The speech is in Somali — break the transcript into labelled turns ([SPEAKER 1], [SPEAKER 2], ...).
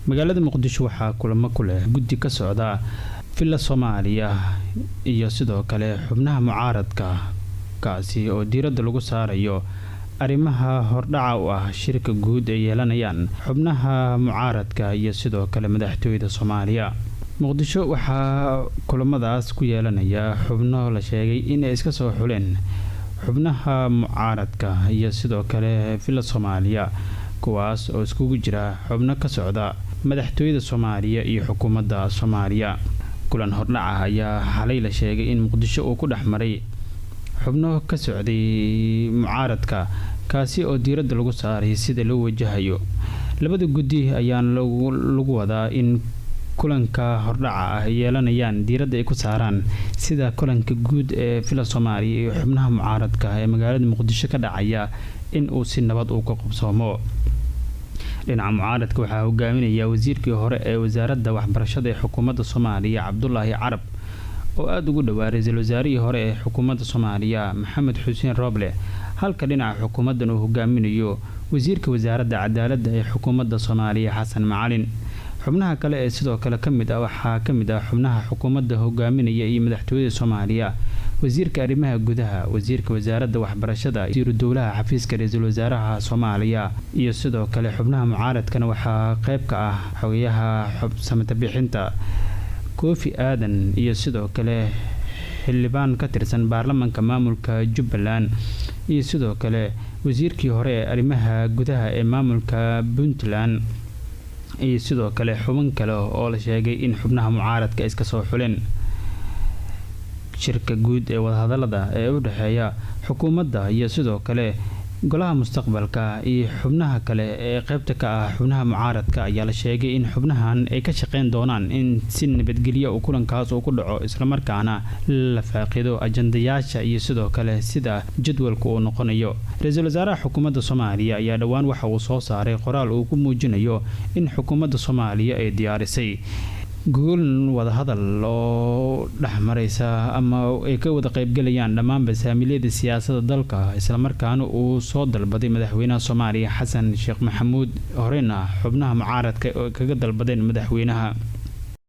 [SPEAKER 1] Magaalada Muqdisho waxaa kulamo ku leh guddi ka socda Villa Soomaaliya iyo sidoo kale xubnaha mucaaradka, kaasi oo diiradda lagu saarayo arrimaha hordhaca u ah shirka guud ay yeelanayaan xubnaha mucaaradka iyo sidoo kale madaxtooyada Soomaaliya. Muqdisho waxaa kulamadaas ku yeelanaya xubno la sheegay inay iska soo xuleen xubnaha mucaaradka iyo sidoo kale Villa Soomaaliya, kuwaas oo iskugu jira xubno ka socda madaxtooyada Soomaaliya iyo xukuumadda Soomaaliya. Kulan hordhaca ayaa xalay la sheegay in Muqdisho uu ku dhex maray xubno ka socday mucaaradka, kaasi oo diiradda lagu saaray sida loo wajahayo. Labada guddi ayaana lagu wadaa in kulanka hordhaca ah ay yeelanayaan diiradda ay ku saaraan sida kulanka guud ee Villa Soomaaliya iyo xubnaha mucaaradka ee magaalada Muqdisho ka dhacaya in uu si nabad uu ka qabsoomo. Dhinaca mucaaradka waxaa hogaaminaya wasiirkii hore ee wasaaradda waxbarashada ee xukuumadda Soomaaliya, Cabdulaahi Carab, oo aada ugu dhowaa ra-iisul wasaarihii hore ee xukuumadda Soomaaliya, Maxamed Xuseen Rooble, halka dhinaca xukuumaddan uu hogaaminayo wasiirka wasaaradda cadaaladda ee xukuumadda Soomaaliya, Xasan Macalin. Xubnaha kale ee sidoo kale ka mid ah waxaa ka mid ah xubnaha xukuumadda hogaaminaya iyo madaxtooyada Soomaaliya wasiirka arrimaha gudaha, wasiirka wasaaradda waxbarashada, wasiiru dowlaha xafiiska ra-iisul wasaaraha Soomaaliya. Iyo sidoo kale xubnaha mucaaradkana waxaa qeyb ka ah xogayaha xubsamata bixinta Koofi Aadan iyo sidoo kale xildhibaan ka tirsan baarlamaanka maamulka Jubbaland iyo sidoo kale wasiirkii hore ee arrimaha gudaha ee maamulka Puntland iyo sidoo kale xubin kale oo la sheegay in xubnaha mucaaradka iska soo xuleen. Shirka guud ee wadahadalada ee u dhexeeya xukuumadda iyo sidoo kale golaha mustaqbalka iyo xubnaha kale ee qeybta ka ah xubnaha mucaaradka ayaa la sheegay in xubnahan ay ka shaqeyn doonaan in si nabadgelyo uu kulankaas uu ku dhaco, islamarkaana la faaqido ajandayaasha iyo sidoo kale sida jadwalka uu noqonayo. Ra-iisul wasaaraha xukuumadda Soomaaliya ayaa dhowaan waxa uu soo saaray qoraal uu ku muujinayo in xukuumadda Soomaaliya ay diyaarisay gogol wadahadal oo dhex mareysa ama ay ka wada qeybgalayaan dhammaanba saamiliyada siyaasadda dalka, islamarkaana uu soo dalbaday madaxweynaha Soomaaliya, Xasan Sheekh Maxamuud, horeyna xubnaha mucaaradka oo kaga dalbadeen madaxweynaha.